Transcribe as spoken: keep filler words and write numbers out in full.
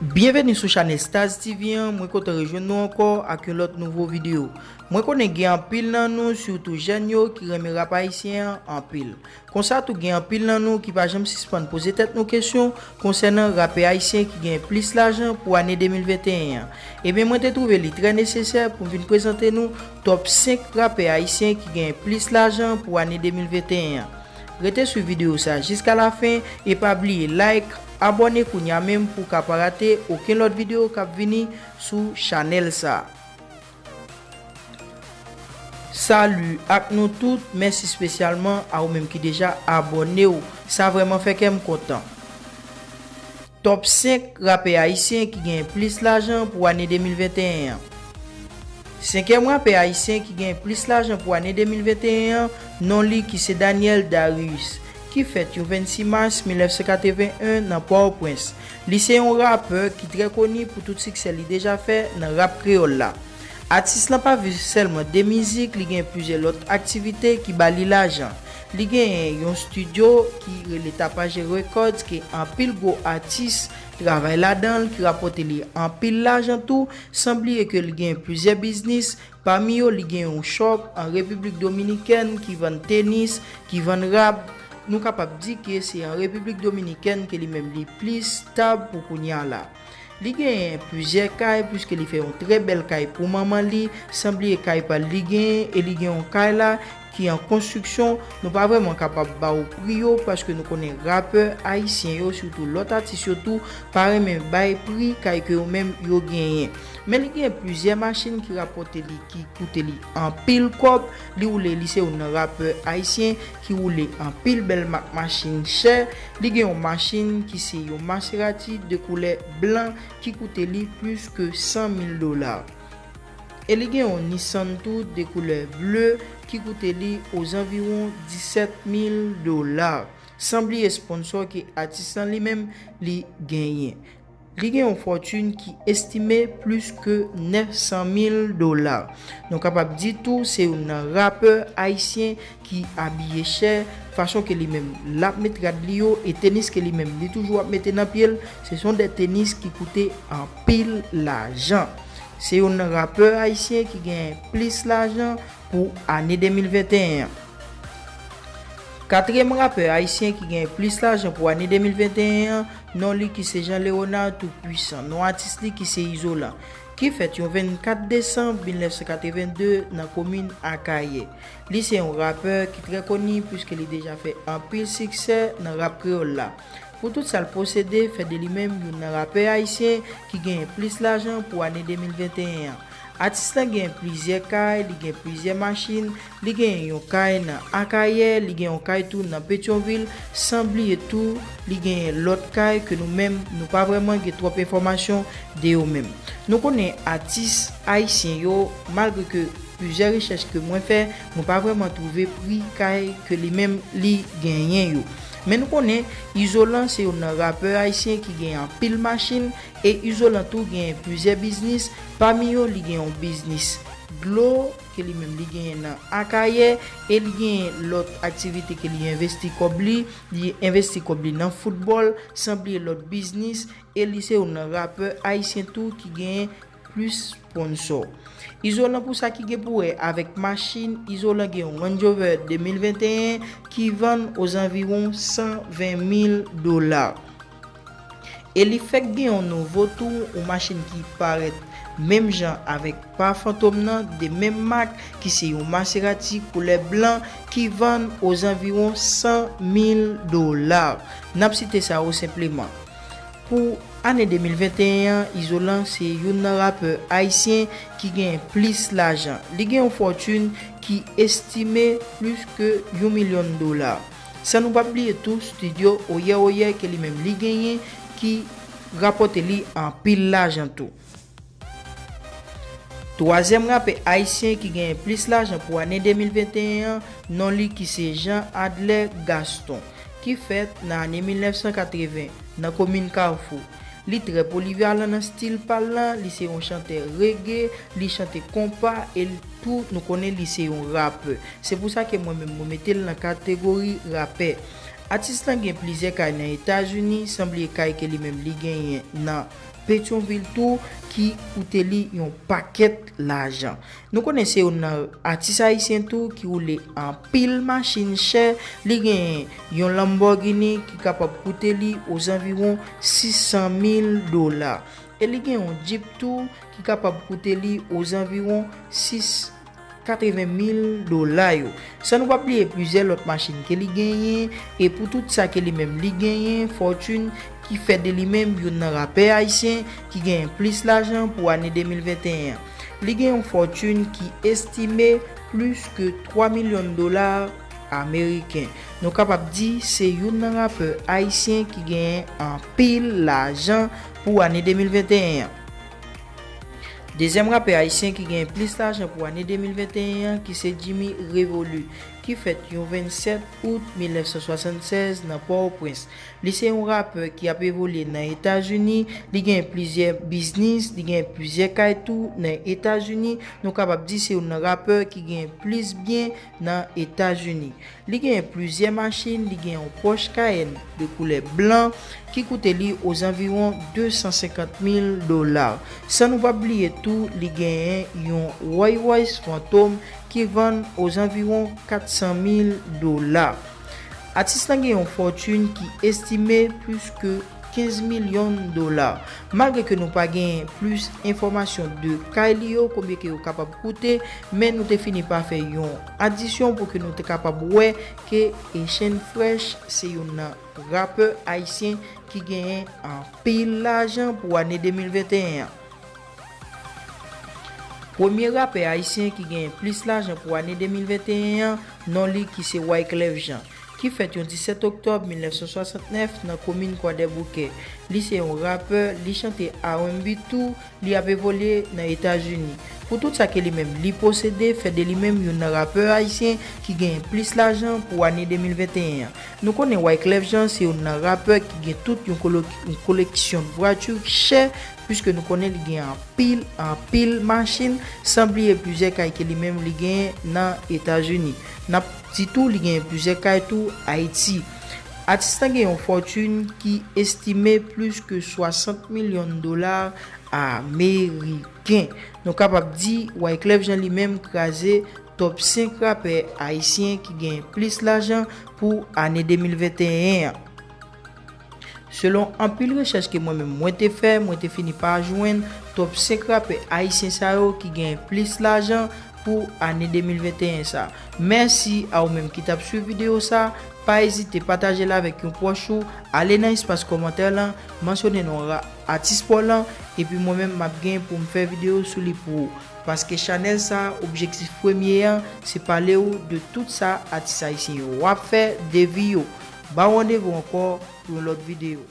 Byenveni sou chanèl Staz T V an, mwen kontan rejwenn nou ankò ak yon lòt nouvo videyo. Mwen konnen gen anpil nan nou, sitou jèn yo, ki renmen rap ayisyen an anpil. Konsa tou, gen anpil nan nou ki pa janm sispann poze tèt nou kesyon konsènan rapè ayisyen ki gen plis lajan pou ane de mil venteyen an. Ebyen, mwen te twouve li trè nesesè pou m vin prezante nou top senk rapè ayisyen ki gen plis lajan pou ane de mil venteyen an. Rete swiv videyo sa jiska lafen e pa bliye like, abòne kounye a menm pou w ka pa rate okenn lòt videyo k ap vini sou chanèl sa. Salut ak nou tout, mèsi espesyalman a ou menm ki deja abòne w, sa vrèman fè kè m kontan. Top senk rapè ayisyen ki gen plis lajan pou ane de mil venteyen an. Senkyèm rapè ayisyen ki gen plis lajan pou ane de mil venteyen an, non li ki se Daniel Darius, ki fèt yon vennsis mas mil nèf san katreven en nan Pòtoprens. Li se yon rapè ki trè koni pou tout siksè li deja fè nan rap kreyòl la. Atis lan pa viv sèlman de mizik, li gen plizyè lòt aktivite ki ba li lajan. Li genyen yon estidyo ki rele Tapajè Records, ke anpil gwo atis travay ladan l, ki rapòte li anpil lajan tou, san bliye ke li gen plizyè biznis, pami yo li gen yon shop an Repiblik Dominikèn ki vann tenis, ki vann rab. Nou kapab di ke se an Repiblik Dominikèn ke li menm li plis stab pou kounye a la. Li genyen plizyè kay, piske li fè yon trè bèl kay pou manman li, san bliye kay pa l li genyen, e li gen yon kay la ki an konstriksyon. Nou pa vrèman kapab ba w pri yo, paske nou konnen rapè ayisyen yo, sitou lòt atis yo tou, pa renmen bay pri kay ke yo menm yo genyen. Men li gen plizyè machin ki rapòte li, ki koute li anpil kòb. Li woule, li se youn nan rapè ayisyen ki woule anpil bèl mak machin chè. Li gen yon machin ki se yon Maserati de koulè blan ki koute li plis ke san mil dola. E li gen yon Nissan tou de koulè ble ki koute li ozanviwon disèt mil dola. San bliye sponsò ke atis lan li menm li genyen. Li gen yon fòtin ki estime plis ke nèf san mil dola. Nou kapab di tou, se youn nan rapè ayisyen ki abiye chè, fason ke li menm l ap met rad li yo, e tenis ke li menm li toujou ap mete nan pye l, se son de tenis ki koute anpil lajan. Se youn nan rapè ayisyen ki gen plis lajan pou ane de mil venteyen an. Katriyèm rapè ayisyen ki gen plis lajan pou ane de mil venteyen an, non li ki se Jean Léonard Tout Puissant, non atis li ki se Izolan, ki fèt yon vennkat desanm mil nèf san katreven de nan komin Akayè. Li se yon rapè ki trè koni, piske li deja fè anpil siksè nan rap kreyòl la. Pou tout sa l posede, fè de li menm youn nan rapè ayisyen ki genyen plis lajan pou ane de mil venteyen an. Atis lan gen plizyè kay, li gen plizyè machin, li gen yon kay nan Akayè, li gen yon kay tou nan Petyonvil, san bliye tou, li gen lòt kay ke nou menm, nou pa vrèman gen twòp enfòmasyon de yo menm. Nou konnen atis ayisyen yo, malgre ke plizyè rechèch ke mwen fè, mwen pa vrèman twouve pri kay ke li menm li genyen yo. Men nou konnen Izolan se youn nan rapè ayisyen ki gen anpil machin, e Izolan tou gen plizyè biznis, pami yo li gen yon biznis dlo ke li menm li genyen nan Akayè, e li gen lòt aktivite ke li envesti kòb li, li envesti kòb li nan foutbòl, san bliye lòt biznis, e li se youn nan rapè ayisyen tou ki genyen plis sponsò. Izolan, pou sa ki gen pou wè avèk machin, Izolan gen yon Range Rover de mil venteyen ki vann ozanviwon san ven mil dola. E li fèk gen yon nouvo tou, yon machin ki parèt menm jan avèk pa Fantom nan, de menm mak, ki se yon Maserati koulè blan, ki vann ozanviwon san mil dola. N ap site sa yo senpleman. Pou ane de mil venteyen an, Izolan se youn nan rapè ayisyen ki gen plis lajan. Li gen yon fòtin ki estime plis ke yon milyon dola. San nou pa bliye tou estidyo Oyè Oyè ke li menm li genyen, ki rapòte li anpil lajan tou. Twazyèm rapè ayisyen ki genyen plis lajan pou ane de mil venteyen an, non li ki se Jean Adler Gaston, ki fèt nan ane mil nèf san katreven nan komin Kafou. Li trè polivalan nan stil pa l lan, li se yon chantè reggae, li chante konpa, e l tou, nou konnen li se yon rapè. Se pou sa ke mwen menm mwen mete l nan kategori rapè. Atis lan gen plizyè kay nan Etazini, san bliye kay ke li menm li genyen nan Petyonvil tou, ki koute li yon pakèt lajan. Nou konnen se youn nan atis ayisyen tou ki woule anpil machin chè. Li gen yon Lamborghini ki kapab koute li ozanviwon sis san mil dola. E li gen yon Jeep tou ki kapab koute li ozanviwon sis katreven mil dola yo. San nou pa bliye plizyè lòt machin ke li genyen, e pou tout sa ke li menm li genyen, fòtin ki fè de li menm youn nan rapè ayisyen ki genyen plis lajan pou ane de mil venteyen an. Li gen yon fòtin ki estime plis ke twa milyon dola ameriken. Nou kapab di se youn nan rapè ayisyen ki genyen anpil lajan pou ane de mil venteyen an. Dezyèm rapè ayisyen ki genyen plis lajan pou ane de mil venteyen an, ki se Jimmy Révolu, ki fèt yon vennsèt out mil nèf san swasannsèz nan Pòtoprens. Li se yon rapè ki ap evolye nan Etazini, li gen plizyè biznis, li gen plizyè kay tou nan Etazini. Nou kapab di se youn nan rapè ki gen plis byen nan Etazini. Li gen plizyè machin, li gen yon Porsche Cayenne de koulè blan ki koute li ozanviwon de san senkant mil dola. San nou pa bliye tou, li genyen yon Rolls Royce Phantom ki vann ozanviwon kat san mil dola. Atis lan gen yon fòtin ki estime plis ke kenz milyon dola. Malgre ke nou pa gen plis enfòmasyon de kay li yo, konbyen ke yo kapab koute, men nou te fini pa fè yon adisyon pou ke nou te kapab wè ke Shane Fresh se youn nan rapè ayisyen ki genyen anpil lajan pou ane de mil venteyen an. Premye rapè ayisyen ki genyen plis lajan pou ane de mil venteyen an, non li ki se Wyclef Jean, ki fèt yon disèt oktòb mil nèf san swasannnèf nan komin Kwadèboukè. Li se yon rapè, li chante R and B tou, li ap evolye nan Etazini. Pou tout sa ke li menm li posede, fè de li menm youn nan rapè ayisyen ki genyen plis lajan pou ane de mil venteyen an. Nou konnen Wyclef Jean se youn nan rapè ki gen tout yon kolo-, yon koleksyon vwati chè, piske nou konnen li gen anpil, anpil machin, san bliye plizyè kay ke li menm li genyen nan Etazini. N ap di tou, li genyen plizyè kay tou Ayiti. Atis lan gen yon fòtin ki estime plis ke swasant milyon dola ameriken. Nou kapab di, Wyclef Jean li menm kraze top senk rapè ayisyen ki gen plis lajan pou ane de mil venteyen an. Selon anpil rechèch ke mwen menm mwen te fè, mwen te fini pa jwenn top senk rapè ayisyen sa yo ki gen plis lajan pou ane de mil venteyen sa. Mèsi a ou menm ki t ap swiv videyo sa. Pa ezite pataje l avèk yon pwòch ou, ale nan espas kòmantè lan, mansyone non ra-, atis pa w lan, epi mwen menm m ap gen pou m fè videyo sou li pou ou. Paske chanèl sa, objektif premye an, se pale w de tout sa atis ayisyen yo ap fè, de vi yo. Ba w randevou ankò pou yon lòt videyo.